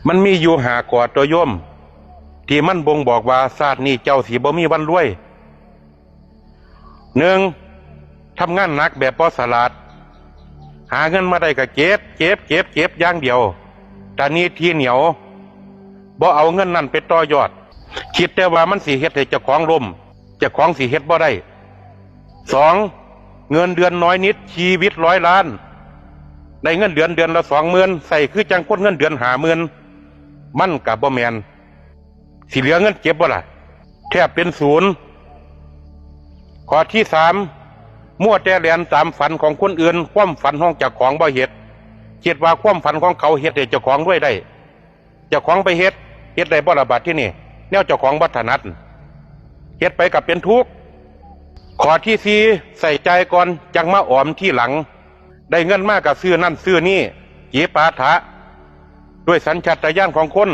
ມັນມີຢູ່ຫ້າຂໍ້ໂຕໂຍມ ທີ່ມັນບົ່ງບອກວ່າຊາດນີ້ເຈົ້າຊິບໍ່ມີວັນລວຍ. ໜຶ່ງ, ທຳງານໜັກແບບບໍ່ສະຫຼາດ, ຫາເງິນມາໄດ້ກໍເກັບ ເກັບ ເກັບ ເກັບຢ່າງດຽວ, ຕະໜີດຖີ່ໜຽວ, ບໍ່ເອົາເງິນນັ້ນໄປຕໍ່ຍອດ, ຄິດແຕ່ວ່າມັນຊິເຮັດໃຫ້ເຈົ້າຂອງລົ້ມ, ເຈົ້າຂອງຊິເຮັດບໍ່ໄດ້. ສອງ, ເງິນເດືອນນ້ອຍນິດ ຊີວິດຮ້ອຍລ້ານ, ໄດ້ເງິນເດືອນເດືອນລະສອງໝື່ນ ໃຊ້ຄືຈັ່ງຄົນເງິນເດືອນຫ້າໝື່ນ, ມັນກະບໍ່ແມ່ນ. ຊິເຫຼືອເງິນເກັບບໍ່ລະ? ແທບເປັນສູນ. ຂໍ້ທີສາມ, ມົວແຕ່ແລ່ນຕາມຝັນຂອງຄົນອື່ນ, ຄວາມຝັນຂອງເຈົ້າຂອງບໍ່ເຮັດ, ຄິດວ່າຄວາມຝັນຂອງເຂົາເຮັດໃຫ້ເຈົ້າຂອງລວຍໄດ້. ເຈົ້າຂອງໄປເຮັດ, ເຮັດໄດ້ບໍ່ລະບາດທີນີ້? ແນວເຈົ້າຂອງບໍ່ຖະໜັດ, ເຮັດໄປກໍເປັນທຸກ. ຂໍ້ທີສີ່, ໃຊ້ຈ່າຍກ່ອນ ຈັ່ງມາອອມທີຫຼັງ. ໄດ້ເງິນມາກໍຊື້ນັ້ນຊື້ນີ້ ເຈປາຖະ. ດ້ວຍສັນຊາດຕະຍານຂອງຄົນ,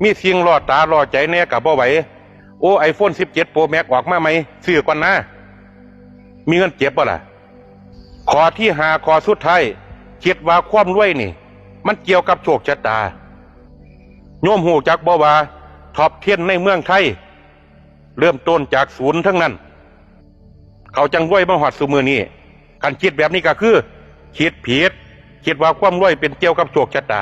ມີສິ່ງລໍ້ຕາລໍ້ໃຈແດ່ກໍບໍ່ໄຫວ. ໂອ້ ໄອໂຟນສິບເຈັດໂປຣແມັກອອກມາໃໝ່, ຊື້ກ່ອນນາ. ມີເງິນເກັບບໍ່ລະ? ຂໍ້ທີຫ້າ ຂໍ້ສຸດທ້າຍ, ຄິດວ່າຄວາມລວຍນີ້ ມັນກ່ຽວກັບໂຊກຊະຕາ. ໂຍມຮູ້ຈັກບໍ່ວ່າ ທັອບເທັນໃນເມືອງໄທ ເລີ່ມຕົ້ນຈາກສູນທັງນັ້ນ, ເຂົາຈັ່ງລວຍມາຮອດຊຸມື້ນີ້. ຄັນຄິດແບບນີ້ກໍຄືຄິດຜິດ, ຄິດວ່າຄວາມລວຍເປັນກ່ຽວກັບໂຊກຊະຕາ.